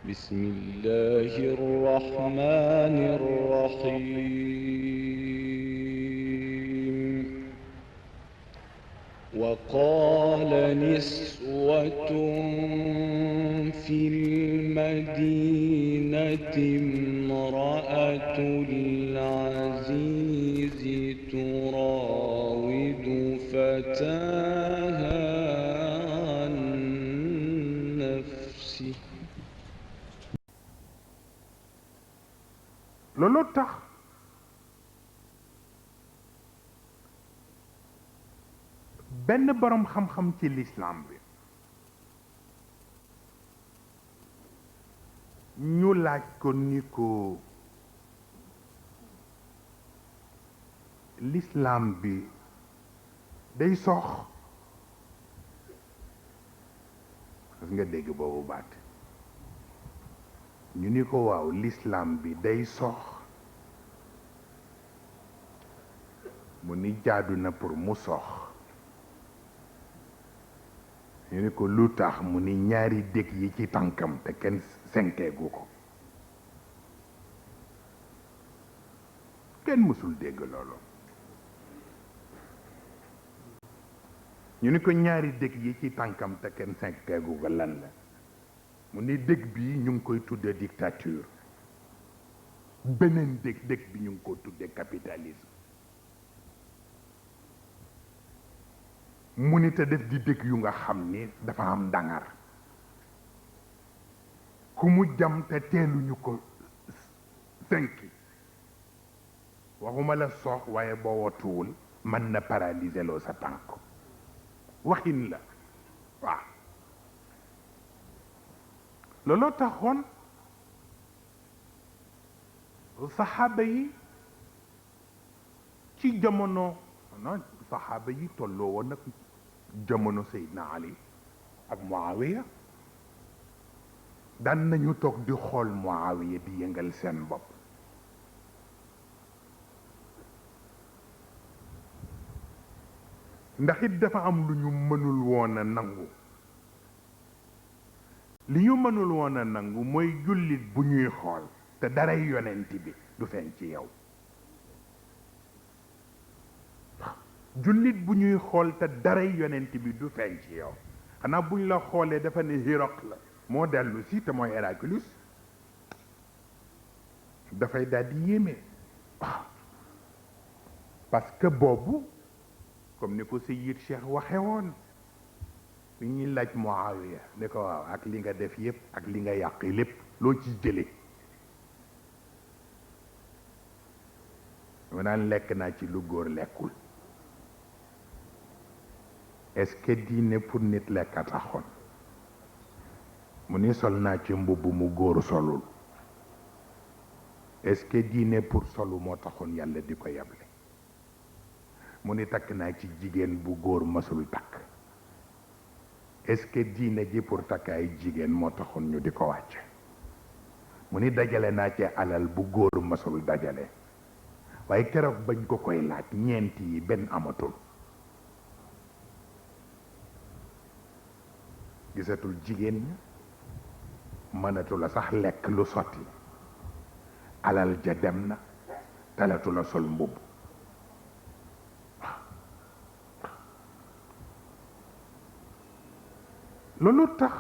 بسم الله الرحمن الرحيم وقال نسوة في المدينة امرأة العزيز تراود فتاها عن نفسه looloo tax benn boroom xam-xam ci lislaam bi ñu laaj ko ni ko lislaam bi day sox parce nga dégg boobu baat ñu ni ko waaw lislaam bi day sox mu ni jaadu na pour mu sox ñu ni ko lu tax mu ni ñaari dég yi ci tànkam te kenn senkeegu ko kenn mësul dégg loolu ñu ni ko ñaari dég yi ci tànkam te kenn senkeegu ko lan la mu ni dég bi ñu ngi koy tudde dictature beneen dég bi ñu ngi ko tudde capitalisme mu ni te def di dég yu nga xam ni dafa am dangar ku mu jam te teeluñu ko senki waxuma la soox waaye boo watuwul mën na paralyser loo sa tànk waxin la waaw looloo taxoon saxaaba yi ci jamono saxaaba yi tolloo woon nag jamono Seydina Ali ak Muawiya daan nañu toog di xool Muawiya di yëngal seen bopp ndax it dafa am lu ñu mënul woon a nangu li ñu mënul woon a nangu mooy jullit bu ñuy xool te daray yonent bi du feeñ ci yow jullit bu ñuy xool te daray yonent bi du feeñ ci yow xanaa buñ la xoolee dafa ne Héracle la moo dellu si te mooy Héraclius dafay daal di yéeme parce que boobu comme ni ko Seyyid Cheikh waxe woon bi ñuy laaj Muawiya ne ko waaw ak li nga def yépp ak li nga yàq lépp loo ci jële ma naan lekk naa ci lu góor lekkul est-ce que diine pour nit lekk a taxoon mu ni sol naa ci mbubb mu góor solul est-ce que diine pour solu moo taxoon yàlla di ko yable mu ni takk naa ci jigéen bu góor masul takk est-ce que diine ji pour takk ay jigéen moo taxoon ñu di ko wàcc mu ni dajale naa ci alal bu góor masul dajale waaye keroog bañ ko koy laaj ñeent yi benn amatul gisatul jigéen ñi mënatu la sax lekk lu sotti alal ja dem na talatu la sol mbubb loolu tax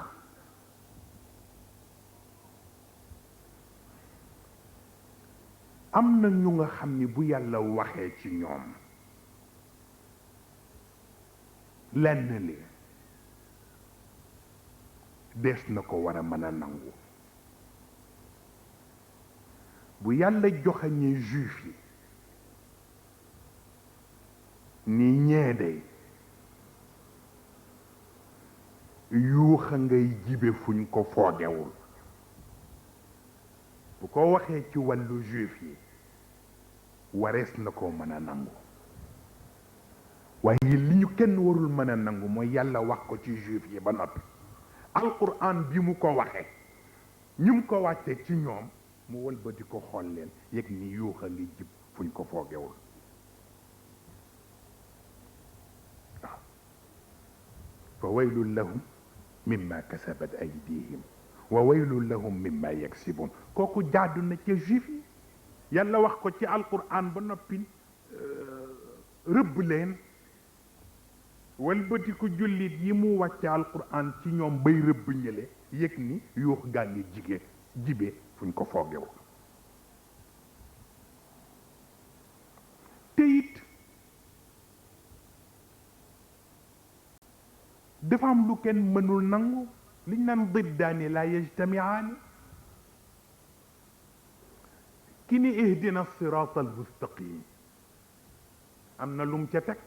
am na ñu nga xam ni bu yàlla waxee ci ñoom lenn li des na ko war a mën a nangu bu yàlla joxañee juif yi ni ñeede yuuxa ngay jibe fuñ ko foogewul bu ko waxee ci wàllu juif yi warees na ko mën a nangu waaye li ñu kenn warul mën a nangu mooy yàlla wax ko ci juif yi ba noppi alquran bi mu ko waxee ñu mu ko wàccee ci ñoom mu wëlbati ko xool leen yëg ni yuuxa ngi jib fuñ ko foogewul waaw fa waylun lahum mimma kasabat aydihim wa waylun lahum mimma yaksibun kooku jaadu na ca juif yi yàlla wax ko ci alquran ba noppi rëbb leen walbati ko jullit yi mu wàcce alquran ci ñoom bay rëbb ñële yëg ni yuux gaa ngi jibe fuñ ko foogewul te it dafa am lu kenn mënul nangu liñ naan diddaani la yajtamiaani ki ni ihdina sirat al mustaqim am na lum ca teg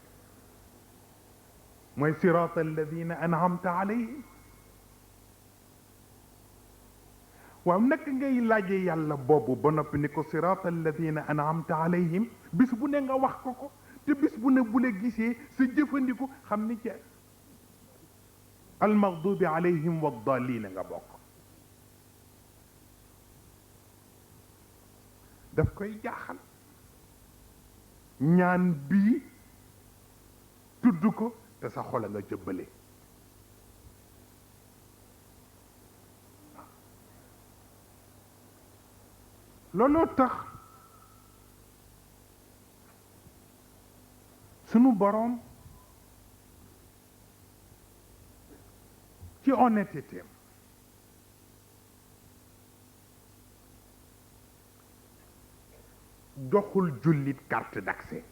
mooy sirat alladina an'amta alayhim waaw naka ngay laaje yàlla boobu ba noppi ni ko sirat alladina an'amta alayhim bis bu ne nga wax ko te bis bu ne bu la gisee sa jëfandiku xam ni ca almaghdubi alayhim waddaalina nga bokk daf koy jaaxal ñaan bii tudd ko te sa xol a nga jëbbale looloo tax sunu boroom ci honnêteté doxul jullit carte d'accès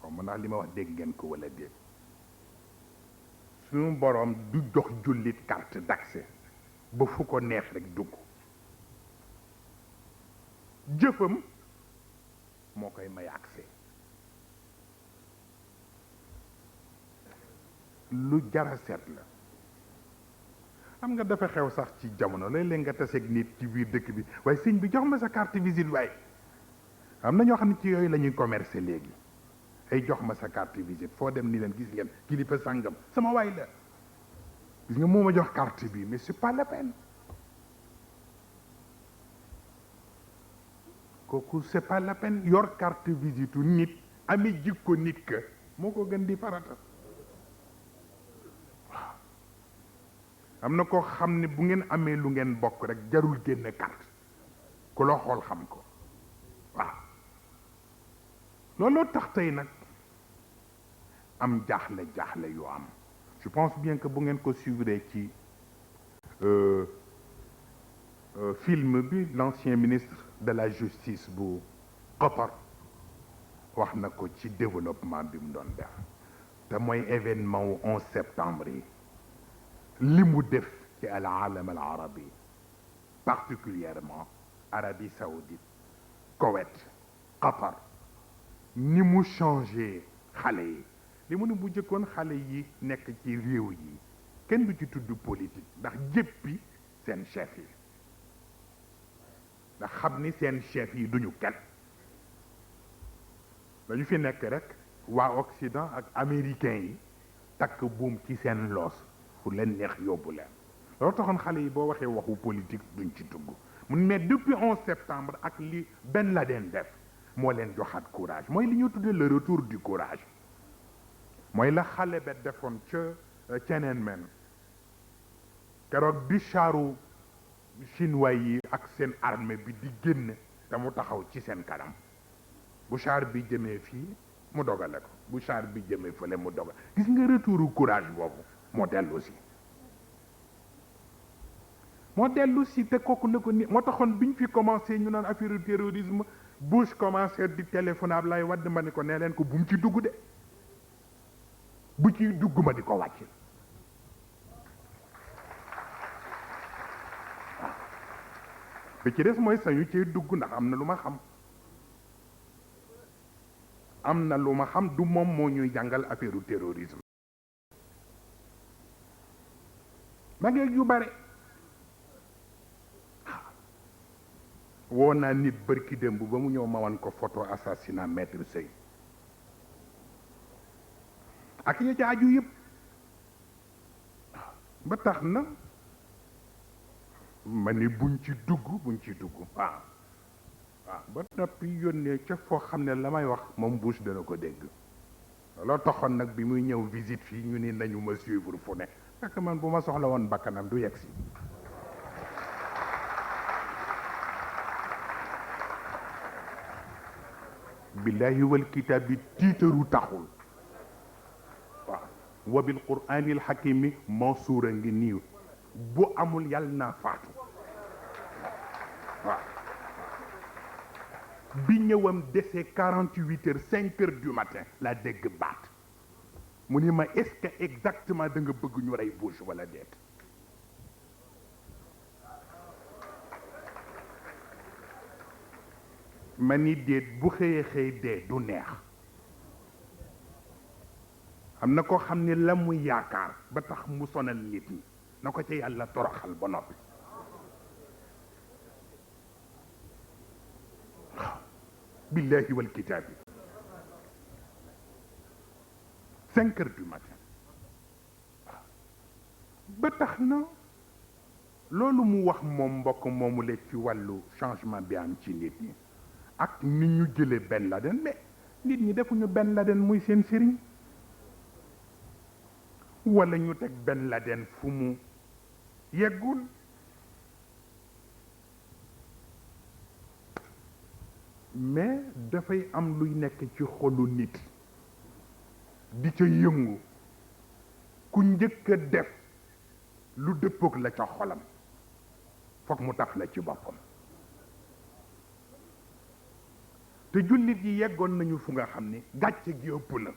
xaw ma ndax li ma wax dégg ngeen ko walla déet sunu boroom du jox jullit carte d'accès ba fu ko neex rek dugg jëfam moo koy may accès lu jara seet la xam nga dafa xew sax ci jamono léeg-léeg nga taseeg nit ci biir dëkk bi waaye sëñ bi jox ma sa carte visite waaye am na ñoo xam ne ci yooyu la ñuy commercer léegi ay jox ma sa carte visite foo dem ni leen gis ngeen kilifa sàngam sama waay la gis nga moo ma jox carte bi mais c'est pas la peine kooku c'est pas la peine yor carte visite nit ami jikko nit ka moo ko gën di farata waaw am na koo xam ne bu ngeen amee lu ngeen bokk rek jarul génn carte ku la xool xam ko waaw looloo tax tey nag am jaaxle yu am je pense bien que bu ngeen ko suivre ci film bi l'ancien ministre de la justice bu Qatar wax na ko ci développement bi mu doon def te mooy événement wu 11 septembre yi li mu def ci al alam al arabi particulièrement Arabie saoudite Koweït Qatar ni mu changé xale yi li mu ne bu jëkkoon xale yi nekk ci réew yi kenn du ci tudd politique ndax jéppi seen chef yi ndax xam ni seen chef yi duñu kenn dañu fi nekk rek waa Occident ak américain yi takk buum ci seen loos pour leen neex yóbbu leen loolu taxoon xale yi boo waxee waxu politique duñ ci dugg mun mais depuis 11 septembre ak li Ben Laden def moo leen joxaat courage mooy li ñu tuddee le retour du courage mooy la xale ba defoon ca Tiananmen keroog bi chaaru chinois yi ak seen armée bi di génn te mu taxaw ci seen kanam bu char bi jëmee fii mu dogale ko bu char bi jëmee fële mu dogal gis nga retouru courage boobu moo dellu si te kooku ne ko ni moo taxoon biñ fi commencé ñu naan affaire terrorisme Bush commencé di téléphoné Ablaye Wade ma ni ko nee leen ko bu mu ci dugg de bu ci dugg ma di ko wàcc bi ci des mooy sañu cee dugg ndax am na lu ma xam du moom moo ñuy jàngal affaire terrorisme ma ngeeg yu bare woo naa nit bërki démb ba mu ñëw ma wan ko photo assassinat maître Sèye ak ya ca aju yëpp ba tax na ma ni buñ ci dugg waaw ba noppi yónnee ca foo xam ne la may wax moom Bush dana ko dégg looloo taxoon nag bi muy ñëw visite fii ñu ni nañu ma suivre fu ne fekk man bu ma soxla woon bakkanam du yegg si billahi wal kitaab bi tiitaru taxul waaw wa bil quraanil hakimi mansuura ngi nii bu amul yàlla naa faatu waaw bi ñëwam dese 48 heures 5 heures du matin la dégg baat mu ni ma est-ce que exactement da nga bëgg ñu rey Bush wala déet ma ni déet bu xëyee xëy dee du neex am na koo xam ne la muy yaakaar ba tax mu sonal nit ñi na ko ca yàlla toroxal ba noppi billahi wal kitaabi 5 heures du matin ba tax na loolu mu wax moom mbokk moomu la ci wàllu changement bi am ci nit ñi ak ni ñu jëlee Ben Laden mais nit ñi defuñu Ben Laden muy seen sëriñ wala ñu teg Ben Laden fu mu yeggul mais dafay am luy nekk ci xolu nit di ca yëngu ku njëkk a def lu dëppook la ca xolam foog mu taf la ci boppam te jullit yi yeggoon nañu fu nga xam ni gàcce gi ëpp na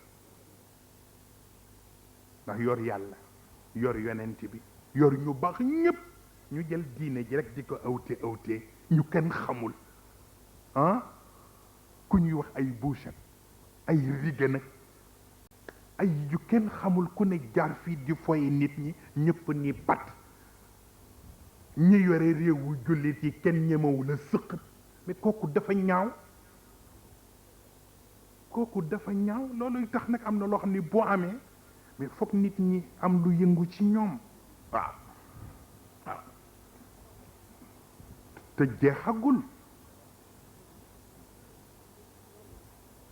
ndax yor yàlla yor yonent bi yor ñu baax ñépp ñu jël diine ji rek di ko awte ñu kenn xamul ah ku ñuy wax ay Bush ay Reagan ay yu kenn xamul ku ne jaar fii di foye nit ñi ñëpp ni pat ñi yore réewu jullit yi kenn ñemewul a sëqat mais kooku dafa ñaaw loolu tax nag am na loo xam ne boo amee mais foog nit ñi am lu yëngu ci ñoom waaw te jeexagul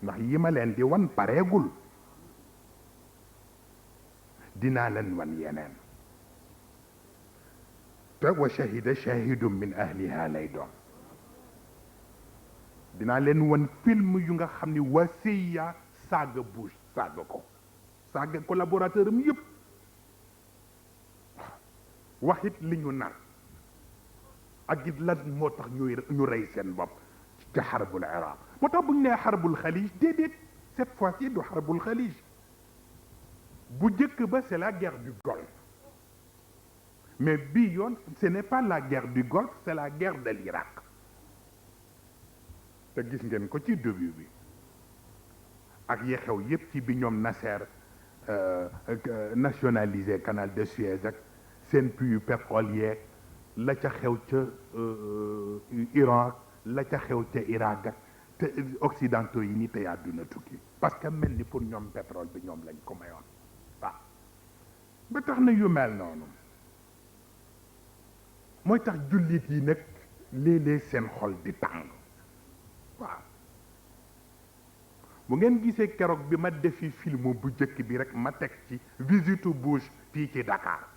ndax yi ma leen di wan pareegul dinaa leen wan yeneen te wa shahida shahidun min ahliha lay doon dinaa leen wan film yu nga xam ni waa CIA saaga Bush saaga ko saaga collaborateur am yëpp waxit li ñu nar ak it lan moo tax ñu rey seen bopp ci xarbul Iraq moo tax bu ñu nee xarbul xalij déedéet cette fois-ci du xarbul xalij bu njëkk ba c'est la guerre du Golfe mais bii yoon ce n'est pas la guerre du Golfe c'est la guerre de l'Irak te gis ngeen ko ci début bi ak yi xew yépp ci bi ñoom Nasser nationalisé canal de Suez ak seen puits pétrolier la ca xew ca Iran la ca xew ca Irak ak te occidentaux yi ni tey àdduna tukki parce que mel ni pour ñoom pétrole bi ñoom lañ ko mayoon waaw ba tax na yu mel noonu mooy tax jullit yi nag léeg-léeg seen xol di tàng waaw bu ngeen gisee keroog bi ma defi film bu njëkk bi rek ma teg ci visite Bush fii ci Dakar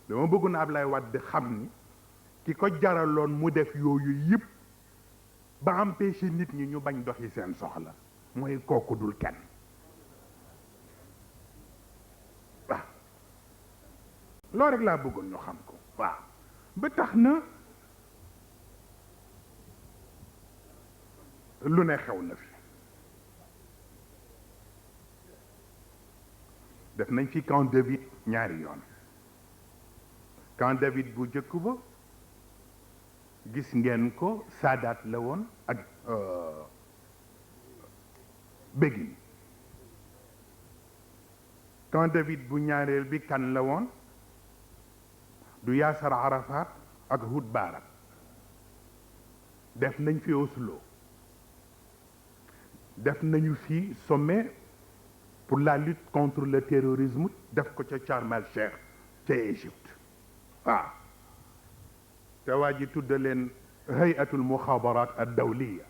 dama bëgg na Ablaye Wade xam ni ki ko jaraloon mu def yooyu yëpp ba empêché nit ñi ñu bañ doxi seen soxla mooy kooku dul kenn waaw loolu rek laa bëggoon ñu xam ko waaw ba tax na lu ne xew na fi def nañ fi Camp David ñaari yoon Camp David bu njëkk ba gis ngeen ko Sadat la woon ak Begin Camp David bu ñaareel bi kan la woon du Yasser Arafat ak Ehud Barak def nañ fi Oslo def nañu fi sommet pour la lutte contre le terrorisme def ko ca Sharm el-Sheikh ca Égypte waaw te waa ji tudda leen hayatul muxabarat ad dawliya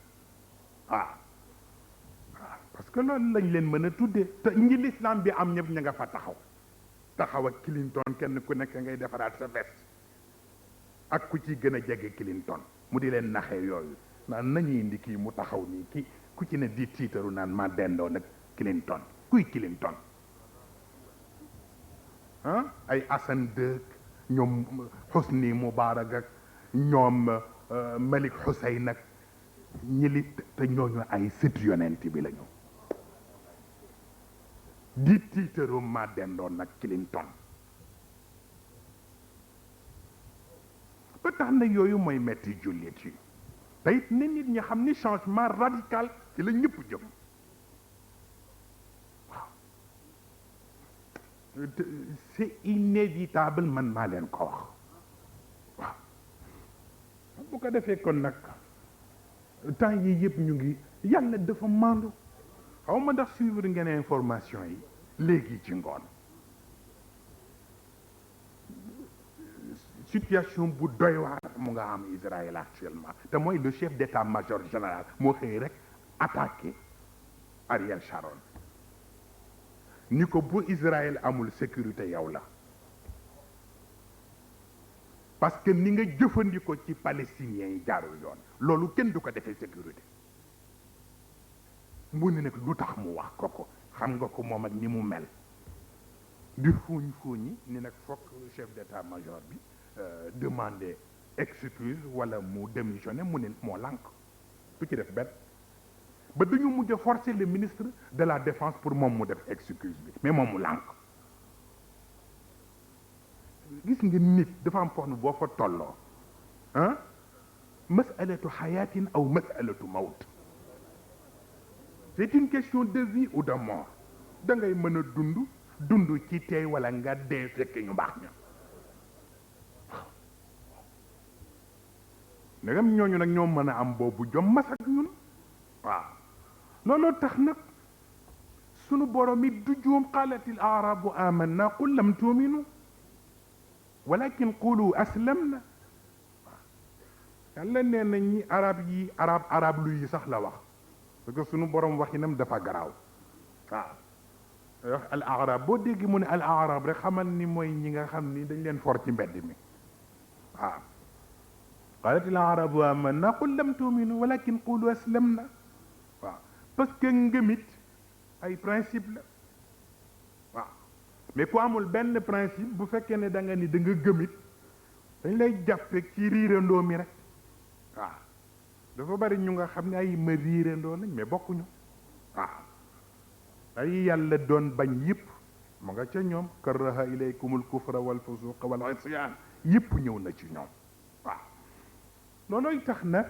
waaw parce que loolu lañ leen mën a tuddee te ñi l'islam bi am ñëpp ña nga fa taxaw ak Clinton kenn ku nekk ngay defaraat sa veste ak ku ci gën a jege Clinton mu di leen naxee yooyu naan nañu indi kii mu taxaw nii kii ku ci ne di tiitaru naan ma dendoo nag Clinton kuy Clinton ah ay Hassan II ñoom Hosni Moubarak ak ñoom Malik Hussein nag ñi li te ñooñu ay sët yonent bi la ñu di tiitaru ma dendoon nag Clinton ba tax na yooyu mooy metti jullit yi te it ne nit ñi xam ni changement radical ci la ñëpp jëm waaw c'est inévitable man maa leen ko wax waaw bu ko defee kon nag temps yi yëpp ñu ngi yàlla dafa maandu xaw ma ndax suivre ngeen information yi léegi ci ngoon situation bu doy waar mu nga am Israël actuellement te mooy le chef d'état-major général moo xëy rek attaqué Ariel Sharon ni ko bu Israël amul sécurité yow la parce que ni nga jëfandikoo ci palestiniens yi jaarul yoon loolu kenn du ko defee sécurité mu ne nag lu tax mu wax ko xam nga ko moom ak ni mu mel di fuuñi ni nag fokk chef d'état-major bi demander excuse wala mu démissionner mu ne moo lànk du ci def benn ba dañu mujj a forcer le ministre de la défense pour moom mu def excuse bi mais moom mu lànk gis nga nit dafa am foofu boo fa tolloo ah masalatu xayaatin aw masalatu mawt c'est une question de vie ou de mort da ngay mën a dund ci tey wala nga dee fekk ñu baax ña ndegam ñooñu nag ñoo mën a am boobu jom mas ak ñun waaw looloo tax nag sunu borom it du juum qaalatil aarabu amanna qul lam tuuminu walakin qulu aslamna waaw yàlla nee na ñi arab lu yi sax la wax parce que sunu borom waxinam dafa garaaw waaw wax al arab boo dégg mu ne al arab rek xamal ni mooy ñi nga xam ni dañ leen for ci mbedd mi waaw qalat al arabu amanna qul lam tuuminu walakin qulu aslamna waaw parce que ngëmit ay principe la waaw mais ku amul benn principe bu fekkee ne da nga ni da nga gëmit dañ lay jàppe ci riirandoo mi rek waaw dafa bari ñu nga xam ne ay ma riirandoo lañ mais bokkuñu waaw ay yàlla doon bañ yëpp mu nga ca ñoom karaha ilaykumul kufra wal fusuqa wal isyan yëpp ñëw na ci ñoom waaw loolooy tax nag